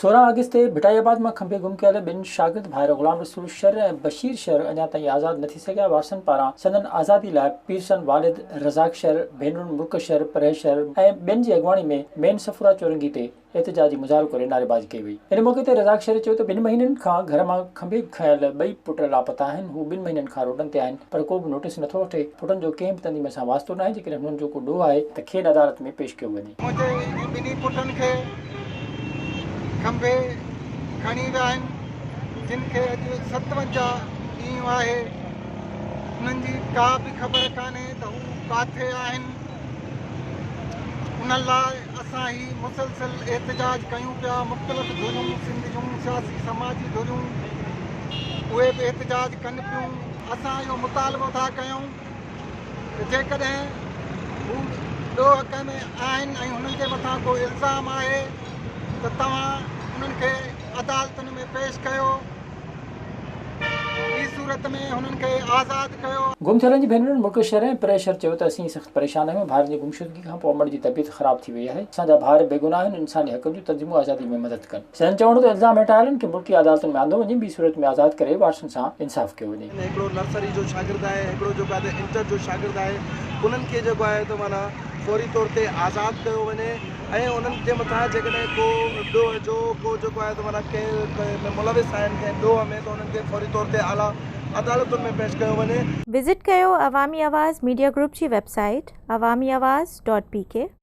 16 August تي ڀٽائي آباد مان کنڀي گم ڪيل ٻن شاگرد ڀائر غلام رسول شر ۽ بشير شر اڃا تائين آزاد نه ٿي سگهيا، وارثن پاران سندن آزادي لاء پيرسن والد رزاق شر، ڀينرن مرڪ شر، پرهه شر ۽ ٻين جي اڳواڻي ۾ مين صفورا چورنگي تي احتجاجي مظاهرو ڪري نعريبازي ڪئي وئي. ان موقعي تي رزاق شر چيو ته ٻن مهينن کان گهر مان کنڀي کنيل ٻئي پٽ لاپتا آهن، هو ٻن مهينن کان روڊن تي آهن پر ڪو به نوٽيس نٿو وٺي، پٽن جو ڪنهن به تنظيم سان واسطو ناهي، جيڪڏهن هنن جو ڪو ڏوهه آهي ته کين عدالت ۾ پيش ڪيو وڃي. منهنجي ٻنهي پٽن کي کنڀي کڻي ويا آهن جن کي اڄ 57 ڏينهن آهي انهن جي ڪا به خبر ڪانهي ته هو ڪاٿي آهن ان لاء اسان هي مسلسل احتجاج ڪيون پيا مختلف ڌريون سنڌ جون سياسي سماجي ڌريون اهي به احتجاج ڪن پيون اسان اهو مطالبو ٿا ڪيون ته جيڪڏهن هو ڏوهه ڪنهن ۾ آهن ۽ هنن جي مٿان ڪو الزام آهي ته توهان انهن کي عدالتن ۾ پيش ڪيو، ٻي صورت ۾ هنن کي آزاد ڪيو. گم ٿيلن جي ڀينرن ملڪ شھر ۽ پري شھر چيو ته اسين سخت پريشان آهيون، ڀائرن جي گمشدگي کان پوء امڙ جي طبيعت خراب ٿي وئي آهي، اسان جا ڀائر بيگناهه آهن، انساني حقن جون تنظيمون آزادي ۾ مدد ڪن. سندن چوڻ هو ته الزام هيٺ آيلن کي ملڪي عدالتن ۾ آندو وڃي، ٻي صورت ۾ آزاد ڪري وارثن سان انصاف ڪيو وڃي. هڪڙو نرسري جو شاگرد آهي هڪڙو جيڪو آهي ته انٽر جو شاگرد آهي انهن کي جيڪو آهي ته معنيٰ فوري طور تي آزاد ڪيو وڃي ۽ انهن جي مٿان جيڪڏهن ڪو ڏوهه جو ڪو جيڪو آهي ته معنيٰ ڪنهن ۾ ملوث آهن ڪنهن ڏوهه ۾ ته انهن کي فوري طور تي اعليٰ عدالتن ۾ پيش ڪيو وڃي. وزٽ ڪيو عوامي آواز ميڊيا گروپ جي website Awami Awaz dot P K.